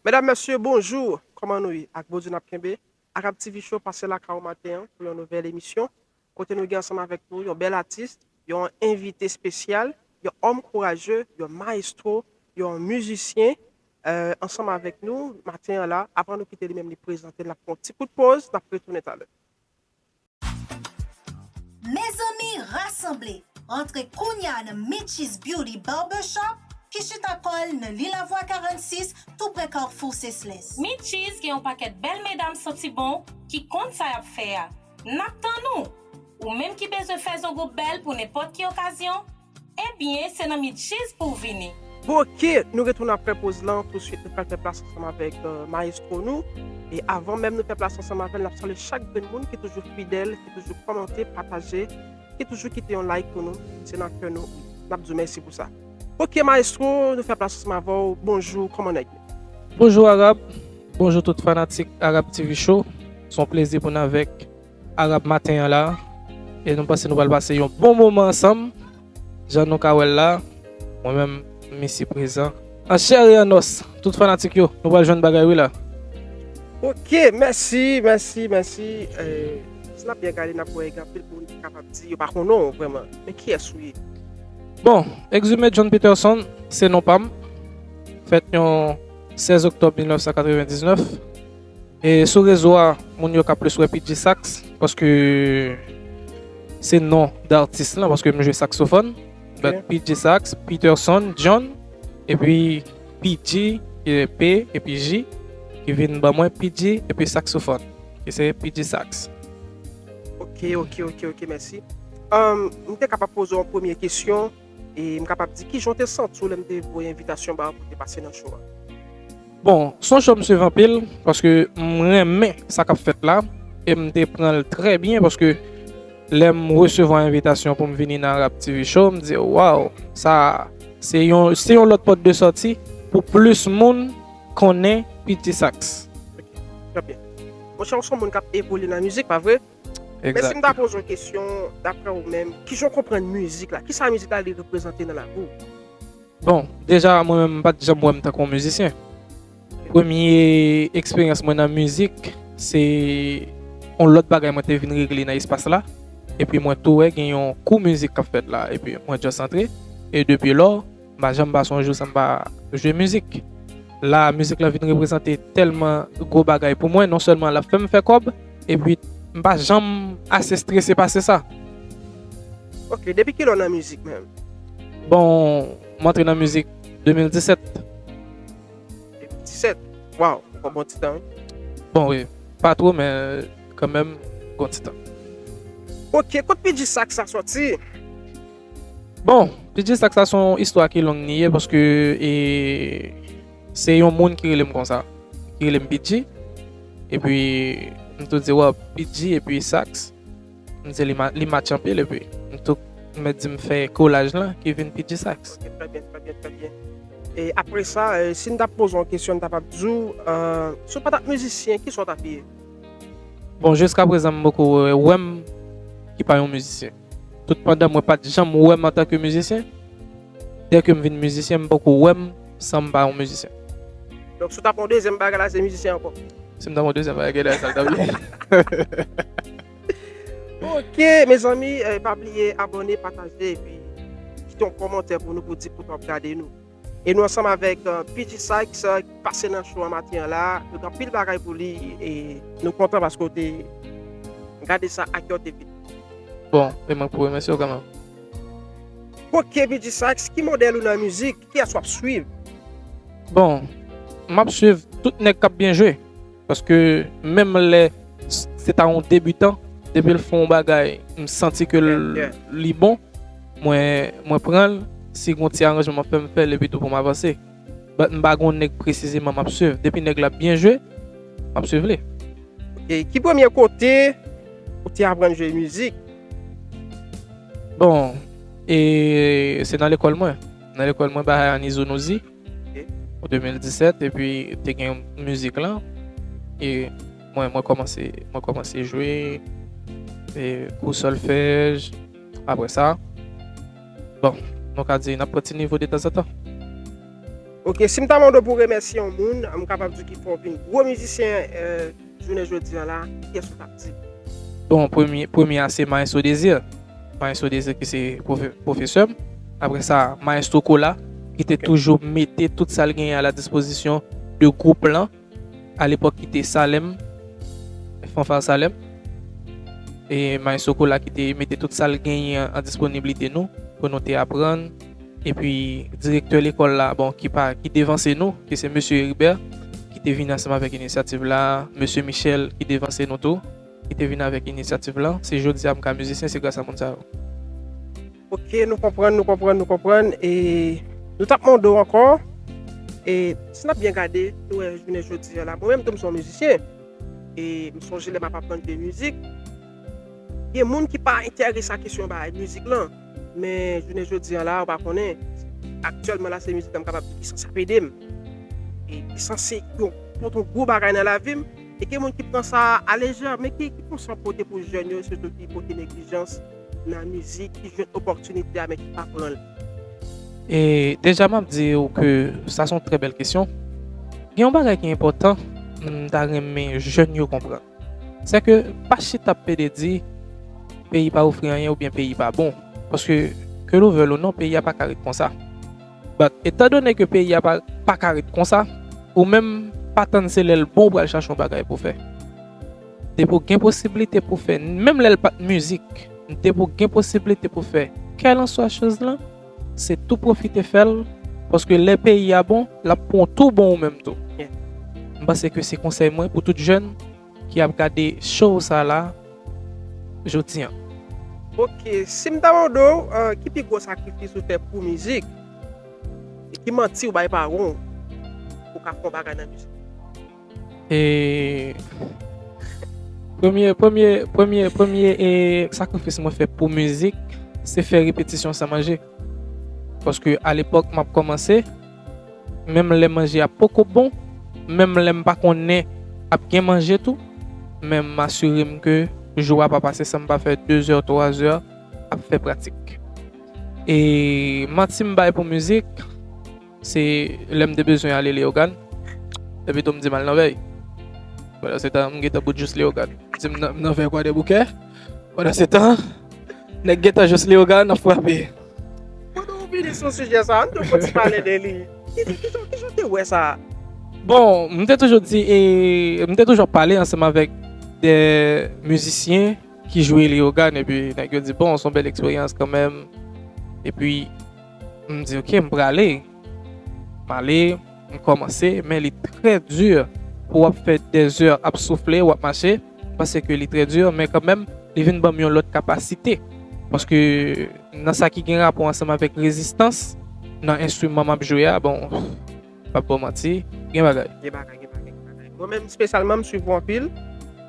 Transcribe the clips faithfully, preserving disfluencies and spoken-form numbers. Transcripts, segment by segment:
Medam, mesye, bonjou. Kòman nou ye? Ak Bondye n ap kenbe. Arab T V Show pase lakay ou maten an pou yon nouvèl emisyon. Kote nou gen ansanm avèk nou yon bèl atis, yon envite espesyal, yon òm kouraje, yon mayestwo, yon mizisyen, eh, ansanm avèk nou maten an la. Avan nou kite li menm li prezante, n ap pran yon ti kout poz, n ap retounen talè. Mezanmi, rasanble! Rantre kounya nan Mitchie's Beauty Barbershop ki chita kò l nan Lilavwa karannsis, tou pre Carrefour Sesles. Mitchie's gen yon pakèt bèl medam santi bon ki konn sa y ap fè a. N ap tann ou! Ou menm ki bezwen fè zo gwo bèl pou nenpòt ki okazyon, ebyen, se nan Mitchie's pou w vini. Bon, oke, nou retounen apre poz lan, tousuit nou pral fè plas ansanm avèk, eh, mayestwo nou. E avan menm nou fè plas ansanm avè l, n ap salye chak grenn moun ki toujou fidèl, ki toujou kòmante, pataje, ki toujou kite yon like pou nou. Se nan kè nou. N ap di w mèsi pou sa. Oke, mayestwo, nou fè plas ansanm avè w. Bonjou, kòman nèg yo? Bonjou, Arab. Bonjou, tout fanatik Arab T V Show. Se yon plezi pou n avèk Arab maten an la. E nou panse nou pral pase yon bon moman ansanm. Jan nou ka wè l la, mwen menm, m isi prezan. An chè e an os, tout fanatik yo, nou pral jwenn bagay wi la. Oke, mèsi, mèsi, mèsi. Eh, si n ap byen gade, n ap wè gen anpil moun ki kapab di yo pa konnen w vrèman. Men kiyès ou ye? Bon, Exumé John Peterson, se non pa m. Fèt yon sèz oktòb mil nèf san katrevendiznèf. E sou rezo a, moun yo ka plis wè P J Sax, paske se non datis lan, paske m jwe saksofòn. But P J Sax, Peterson, John, epi P J, e, P, epi J, ki vin ban mwen P J, epi saksofòn, ki se P J Sax. Ok, ok, ok, ok, mèsi. Um, m te kapab poze w yon premye kesyon, e m kapab di, kijan w te santi w lè m te voye envitasyon ba w pou w te pase nan show a? Bon, se yon show m swiv anpil, paske m renmen sa k ap fèt la, e m te pran l trè byen, paske lè m resevwa envitasyon pou m vini nan Arab T V Show, m di, waw, sa, se yon, se yon lòt pòt de sòti pou plis moun konnen P J Sax. Trè byen. Monchè, ou se yon moun k ap evolye nan mizik, pa vre? Men si m ta poze w kesyon, daprè ou menm, kijan w konprann mizik la? Kisa mizik la li reprezante nan lavi w? Bon, deja, mwen menm, m pa t janm wè m tankou yon mizisyen. Premye eksperyans mwen nan mizik, se yon lòt bagay mwen te vin regle nan espas la. Epi mwen tou wè gen yon kou mizik k ap fèt la. Epi mwen just antre. E depi lò, m pa janm pase yon jou san m pa jwe mizik. La, mizik la vin reprezante tèlman gwo bagay pou mwen. Non sèlman l ap fè m fè kòb, epi m pa janm ase strese pase sa. Ok, depi kilè w nan mizik menm? Bon, m antre nan mizik de mil disèt. De mil disèt? Waw, gon bon ti tan, wi. Bon, wi. Pa two, men kanmenm, gon ti tan. Ok, kot P J Sax sa sòti? Bon, P J Sax sa se yon istwa ki long li ye, paske, e, se yon moun ki rele m konsa, ki rele m P J. Epi, m tou di, waw, P J epi Sax. M di li ma-, li match anpil, epi m tou mèt di m fè kolaj lan ki vin P J Sax. Ok, trè byen, trè byen, trè byen. E apre sa, e, si n t ap poze w yon kesyon, n t ap ap di w, e, si w pa t ap mizisyen, kisa w t ap ye? Bon, jiska prezan, m poko wè, wè m ki pa yon mizisyen. Tout pandan mwen pa t janm wè m antanke mizisyen, dèke m vin mizisyen, m poko wè m san m pa yon mizisyen. Donk, si w t ap yon dezyèm bagay la, se mizisyen ankò? Si m t ap yon dezyèm bagay, genlè sa l t ap ye. Ok, mezanmi, eh, pa bliye abòne, pataje, epi kite yon kòmantè pou nou, pou di kote w ap gade nou. E nou ansanm avèk, eh, P J Sax, eh, ki pase nan show an maten an la. Nou gen anpil bagay pou li, e nou kontan paske w te gade sa ak kè w te vini. Bon, e mwen pou remèsye w kanmenm. Ok, P J Sax, ki modèl ou nan mizik? Kiyès w ap swiv? Bon, m ap swiv tout nèg k ap byen jwe. Paske menm lè s-, se ta yon debitan, depi l fè yon bagay, m santi ke l, yeah, yeah, li bon, mwen, mwen pran l, si gon ti aranjman m ap fè, m fè l, epi tou pou m avanse. But m pa gon nèg presizeman m ap swiv. Depi nèg la byen jwe, m ap swiv li. Ok, ki premye kote ou te aprann jwe mizik? Bon, e se nan lekòl mwen. Nan lekòl mwen, Bahayani Zunuzi. Ok. An de mil disèt, epi te gen mizik lan. E mwen, mwen kòmanse, mwen kòmanse jwe, e kou sòlfèj. Apre sa, bon, nou ka di n ap pran ti nivo detanzantan. Ok, si m ta mande w pou remèsye yon moun, m kapab di ki fè w vin gwo mizisyen, euh, jounen jodi an la, kiyès ou t ap di? Bon, premye, premye a se Maestro Désir. Maestro Désir ki se pwofe-, pwofesè m. Apre sa, Maestro Kola, ki te Ok. toujou mete tout sa l genyen a la dispozisyon de gwoup lan. A lepòk, ki te Salem, Fanfa Salem. E Maestro Kola ki te mete tout sa l genyen an, an disponiblite nou, pou nou te aprann. Epi, direktè lekòl la, bon, ki pa, ki devanse nou, ki se Mesye Heribert, ki te vin ansanm avèk inisyativ la, Mesye Michel, ki devanse nou tou, ki te vin avèk inisyativ la. Si jodi a m ka mizisyen, se gras a moun sa yo. Ok, nou konprann, nou konprann, nou konprann. E nou t ap mande w ankò, e si n ap byen gade, nou wè jounen jodi a la. Mwen menm tou, m se yon mizisyen. E m sonje lè m ap aprann de mizik, gen moun ki pa enterese a kesyon bagay mizik lan. Men jounen jodi a la, ou pa konnen, aktyèlman la, se mizik la m kapab di ki sanse ap ede m. E ki sanse yon, pote yon gwo bagay nan lavi m. E gen moun ki pran sa a lejè, men ki, ki konsèy w pote pou jèn yo, sitou ki pote neglijans nan mizik, ki jwenn opòtinite a, men ki pa pran l? E deja, m ap di w ke sa se yon trè bèl kesyon. Gen yon bagay ki enpòtan, m ta renmen jèn yo konprann. Se ke pa chita ap pede di peyi pa ofri anyen oubyen peyi pa bon. Paske, ke nou vle l ou non, peyi a pa ka ret konsa. But, etandone ke peyi a pa, pa ka ret konsa, ou menm pa tann se lè l bon ou pral chache yon bagay pou fè. Depi w gen posiblite pou fè, menm lè l pa t mizik, depi w gen posiblite pou fè kèlanswa choz lan, se tou pwofite fè l, paske lè peyi a bon, l ap pran w tou bon ou menm tou. Yeah. M panse ke se konsèy mwen pou tout jèn ki ap gade show sa la jodi an. Ok, si m ta mande w, euh, ki pi gwo sakrifis ou fè pou mizik? E ki manti ou bay paran w pou w ka fè yon bagay nan mizik? E premye, premye, premye, premye e sakrifis mwen fè pou mizik, se fè repetisyon san manje. Paske a lepòk m ap kòmanse, menm lè manje a poko bon, menm lè m pa konnen ap gen manje tou, men m asire m ke jou a pa pase san m pa fè de zè, twa zè ap fè pratik. E manti m bay pou mizik, se lè m te bezwen ale Leyogàn, epi tou m di m al nan vèy. Pandan se tan, m gentan bout jous Leyogàn. M di m nan, m nan vèy Kwadèboukè. Pandan se tan, nèg gentan jous Leyogàn ap frape. Pandan w vini sou sijè sa a, ann tou fon ti pale de li. Ki, ki, ki jan, ki jan w te wè sa? Bon, m te toujou di, e, m te toujou ap pale ansanm avèk de mizisyen ki jwe Leyogàn, epi nèg yo di, bon, se yon bèl eksperyans kanmenm. Epi, m di, ok, m prale. M ale, m kòmanse, men li trè di pou w ap fè dèzè ap soufle, w ap mache, m panse ke li trè di, men kanmenm, li vin ban m yon lòt kapasite. Paske nan sa ki gen rapò ansanm avèk rezistans, nan enstriman m ap jwe a, bon, m p ap ba w manti, gen bagay. Gen bagay, gen bagay, gen bagay. Mwen menm, espesyalman, m swiv ou anpil,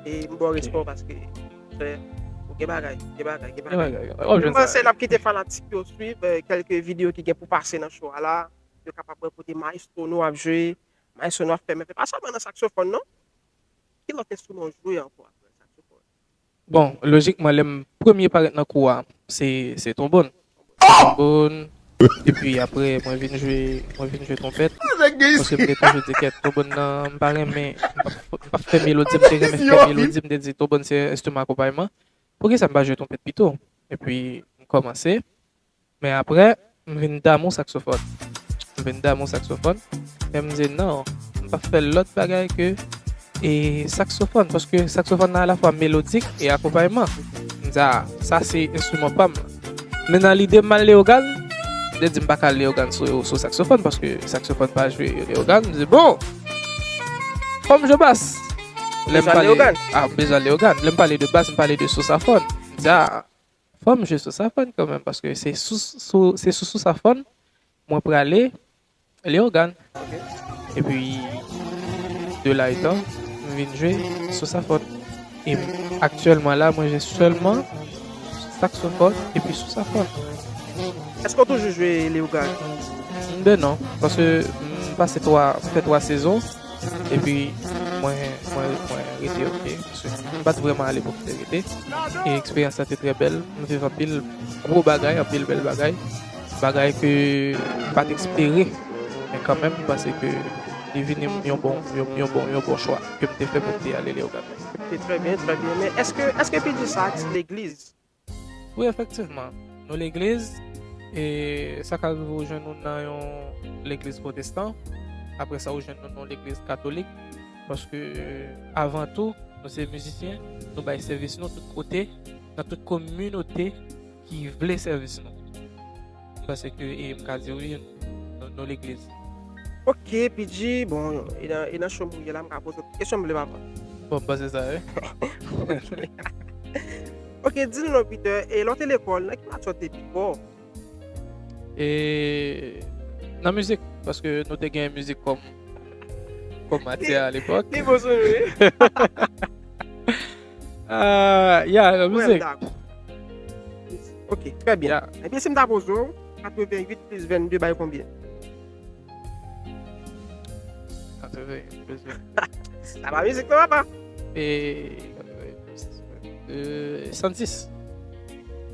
e m ba w Ok. respè w paske, frè, ou gen bagay, gen bagay, gen Gen bagay. bagay, gen bagay. W ap jwenn sa. M panse n ap kite fanatik yo swiv, eh, kèlke videyo ki gen pou pase nan show a la. Yo kapab wè kote maestro nou ap jwe, maestro nou ap fè men fè. Pa sèlman nan saksofòn, non. Ki lòt enstriman w jwe ankò apre saksofòn? Bon, lojikman, lè m premye parèt nan kou a, se, se twonbòn. Twonbòn, epi apre, mwen vin jwe, mwen vin jwe twonpèt. Paske m te toujou di, kèt, twonbòn nan, m pa renmen, m pa, m pa fè melodi, m te renmen fè melodi, m te di, twonbòn se enstriman akonpayman. Poukisa m pa jwe twonpèt pito? Epi, m kòmanse. Men apre, m vin damou saksofòn. M vin damou saksofòn. Men m di non, m p ap fè lòt bagay ke, e, saksofòn, paske saksofòn nan alafwa melodik e akonpayman. M di, a, sa se enstriman pa m. Men nan lide m al leyogàn, m te di m pa ka al leyogàn sou, sou saksofòn, paske saksofòn pa jwe leyogàn. M di, bon, fò m jwe bas. Lè m Deja pale, leyogàn. A, m bezwen al leyogàn. Lè m pale de bas, m pale de sousafòn. M di, a, fò m jwe sousafòn kanmenm, paske se sou, sou, se sou sousafòn mwen prale leyogàn. Ok. Epi, de la etan, m vin jwe sousafòn. E m, aktyèlman la, mwen jwe sèlman saksofòn epi sousafòn. Èske w toujou jwe leyogàn? Ben non, paske m pase twa, m fè twa sezon, epi mwen, mwen, mwen rete, ok. Paske m pa t vrèman ale pou m te rete. E eksperyans la te trè bèl. M viv anpil gwo bagay, anpil bèl bagay. Bagay ke m pa t espere. Men kanmenm, m panse ke li vini yon bon, yon, yon bon, yon bon chwa ke m te fè pou m te ale Leyogàn. Ok, trè byen, trè byen. Men èske, èske P J Sax legliz? Wi, efektivman. Nou legliz, e sa ka rive ou jwenn nou nan yon legliz pwotestan. Apre sa, ou jwenn nou nan yon legliz katolik. Paske, avan tou, nou se mizisyen, nou bay sèvis nou tout kote, nan tout kominote ki vle sèvis nou. M panse ke, e m ka di wi, nou, nou legliz. Ok, P J, bon, e nan, e nan cho m ou ye la, m ka poze w kesyon m vle papa. Bon, m panse sa, wi. Ok, di nou non, Peter, e lè w te lekòl, nan ki matyè w te pi fò? E nan mizik, paske nou te gen mizik kòm, kòm matyè alepòk. Li bon sou nou, wi. Ah, ya, nan Mwen, mizik. Dakò. Ok, trè byen. Ya. Ebyen, si m ta poze w, katreventuit plis vennde bay konbyen? Katreven, plis vennde. Sa pa mizik, non, papa? E, e, sannsis.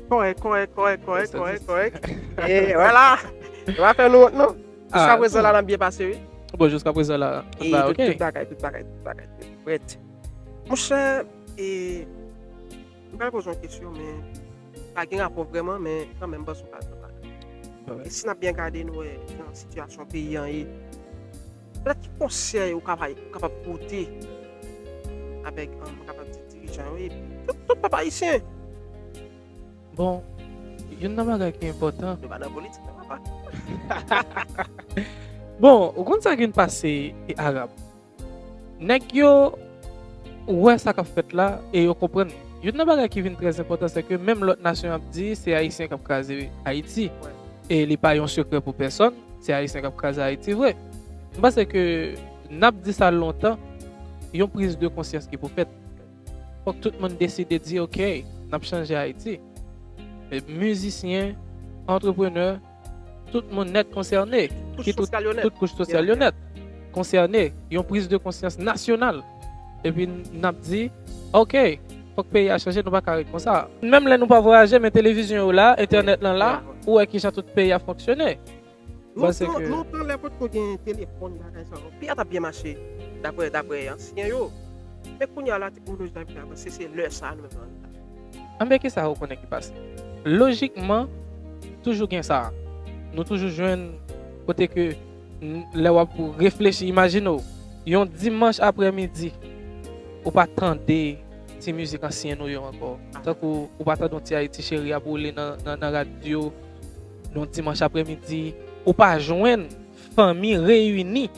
Kòrèk, kòrèk, kòrèk, kòrèk, kòrèk, kòrèk. E vwala. Nou pa fè nou wont, non. Jiska Ah, prezan la, n ap byen pase, wi. Bon, jiska prezan la, tout E bagay tout, ok. Tout bagay, tout bagay, tout bagay. Prèt. Monchè, e, m pral poze yon kesyon, men pa gen rapò vrèman, men kanmenm, m panse w pral konprann. Alright. E si n ap byen gade, nou wè jan sitiyasyon peyi an ye. Petèt ki konsèy ou kapab, ou kapab pote avèk, um, m kapab di, dirijan yo, epi tout, tout pèp ayisyen? Bon, youn nan bagay ki enpòtan. Nou pa nan politik, non, papa. Bon, ou konn sa ki vin pase e Arab. Nèg yo wè sa k ap fèt la e yo konprann. Youn nan bagay ki vin trè enpòtan, se ke menm lòt nasyon ap di se Ayisyen k ap kraze Ayiti. E li pa yon sekrè pou pèsòn, se Ayisyen k ap kraze Ayiti vre. M panse ke n ap di sa lontan, yon priz de konsyans ki pou fèt. Fòk tout moun deside di, "Ok, n ap chanje Ayiti." E mizisyen, antreprenè, tout moun nèt konsène. Kouch Ki tout, sosyal yo nèt. Tout kouch sosyal yo nèt konsène. Yon priz de konsyans nasyonal. Epi n ap di, "Ok, fòk peyi a chanje, nou pa ka ret konsa." Menm lè nou pa vwayaje, men televizyon yo la, entènèt lan la, ou wè kijan tout peyi a fonksyone. Mwen se Lontan, ke lontan, lè potko gen telefòn, bagay sa yo, peyi a t ap byen mache, daprè, daprè ansyen yo. Men kounye a la, teknoloji la vin avanse, se lè sa a nou menm nan. Anben, kisa ou konnen ki pase? Lojikman, toujou gen sa. Nou toujou jwenn kote ke n- lè w ap reflechi, imajine w, yon dimanch aprèmidi, ou pa tande ti mizik ansyen nou yo ankò. Tankou ou pa tande yon ti Ayiti Cheri ap woule nan, nan, nan radyo, yon dimanch aprèmidi, ou pa jwenn fanmi reyini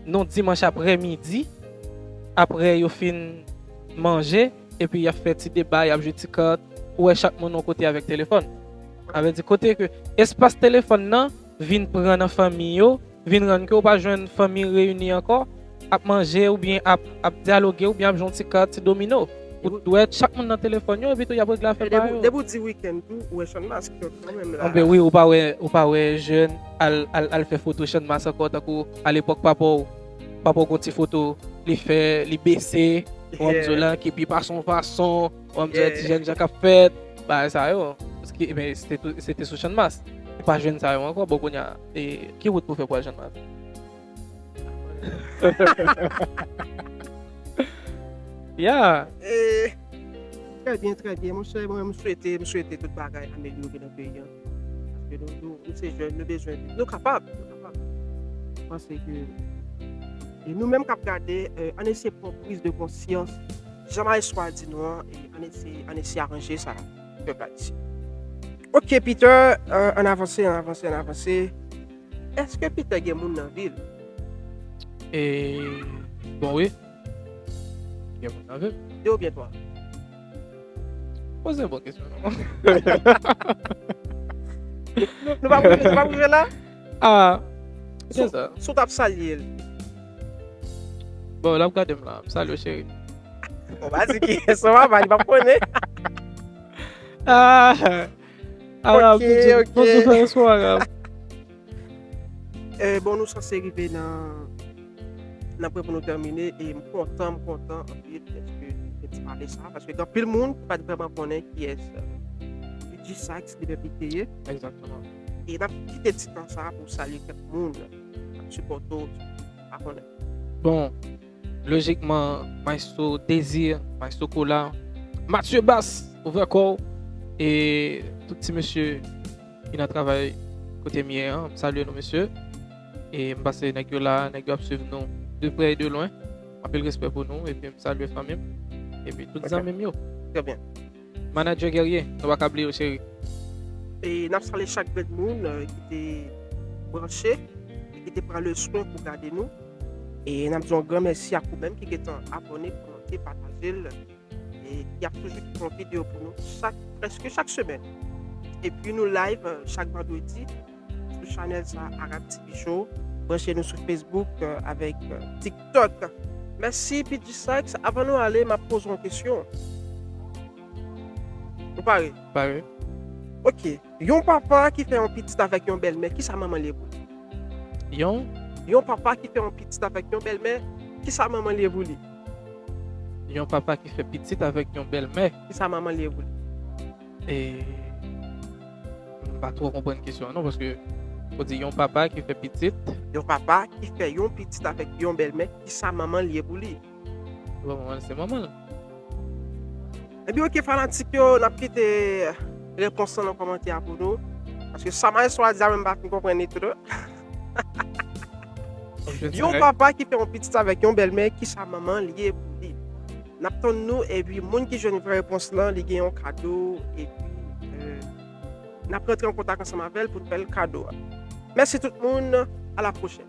yon dimanch aprèmidi, aprè yo fin manje, epi y ap fè ti deba, y ap jwe ti kat, ou wè chak moun yon kote avèk telefòn. Sa vle di kote ke espas telefòn nan vin pran nan fanmi yo, vin rann ke ou pa jwenn fanmi reyini ankò, ap manje oubyen ap, ap dyaloge oubyen ap jwe yon ti kat, ti domino. Ou wè chak moun nan telefòn yo, epi tou y ap regle afè pa yo. Depi w di wikenn tou, ou wè Channmas ki sòti kanmenm la. Anben wi, ou pa wè, ou pa wè jèn al, al, al fè foto Channmas ankò, tankou alepòk papa w, papa w gon ti foto li fè, li bese, w ap di w la, ki pi pa son fason, w ap di w ti jèn jan k ap fèt, bagay sa yo. Paske, men, se te tou- se te sou Channmas. Ou pa jwenn sa yo ankò, bon, kounye a, e, ki wout pou fè pou al Channmas? Yeah. E, trè byen, trè byen. Monchè, mwen, m swete, m swete tout bagay amelyore nan peyi an. Paske nou, nou, nou se jèn, nou bezwen, nou kapab, nou kapab. M panse ke, e nou menm k ap gade, e, ann eseye pran priz de konsyans, jan Maestro a di nou an, e ann eseye, ann eseye aranje sa, pèp ayisyen. Ok, Peter, e, ann avanse, ann avanse, ann avanse. Èske Peter gen moun nan vi l? E, bon, wi. Gen moun nan vi m. De oubyen twa? Poze yon bon kesyon, non? Nou, nou pa pou, nou pa pou rive la? Ah, Si se sa. Si w t ap salye l. Bon, l ap gade m la. M salye w, cheri. Bon, pa di kiyès, sa va, li p ap konnen. Ah, Arab, Ok, nou di, ok. Nou di fè yon swa Arab. Eh, bon, nou sanse rive nan, nan pwen pou nou tèmine, e m kontan, m kontan anpil dèske nou te pale sa, paske gen anpil moun ki pa t vrèman konnen kiyès, eh, P J Sax, Leader P K ye. Egzakteman. E n ap pwofite ti tan sa a pou salye kèk moun k ap sipòte w, pa konnen. Bon, lojikman, Maestro Désir, Maestro Kola, Mathieu Bass, ouvè kò w, e tout ti mesye ki nan travay kote m ye an, m salye nou mesye. E m pase nèg yo la, nèg yo ap swiv nou de prè e de lwen. Anpil respè pou nou, epi m salye fanmi m, epi tout Ok. Zanmi m yo. Trè byen. Manager Guerrier, nou pa ka bliye w cheri. E n ap salye chak grenn moun euh, ki te branche e ki te pran le swen pou gade nou. E n ap di yon gran mèsi ak ou menm ki gentan abòne, kòmante, pataje l. E ki ap toujou kite yon videyo pou nou chak, prèske chak semèn. Epi nou live euh, chak vandredi sou chanèl sa Arab T V Show. Branche nou sou Facebook euh, avèk euh, TikTok. Mèsi P G Sykes. Avan nou ale, m ap poze yon kesyon. Ou pare? Pare. Ok. Yon papa ki fè yon pitit avèk yon bèlmè, kisa manman l ye pou li? Yon, Yon papa ki fè yon pitit avèk yon bèlmè, kisa manman l ye pou li? Yon papa ki fè pitit avèk yon bèlmè. Kisa manman l ye pou li? E m pa twò konprann kesyon an non, paske ou di yon papa ki fè pitit. Yon papa ki fè yon pitit avèk yon bèlmè, kisa manman l ye pou li? Bon, manman l se manman l. Ebyen, ok, fanatik yo, n ap kite repons lan nan kòmantè a pou nou. Paske sa Maestro a di a, mwen m pa fin konprann li tou. Yon papa ki fè yon pitit avèk yon bèlmè, kisa manman l ye pou li? N ap tann nou, epi moun ki jwenn vrè repons lan, li gen yon kado, epi euh, n ap rantre an kontak ansanm avè l pou n fè l kado a. Mèsi tout moun, a la pwochèn.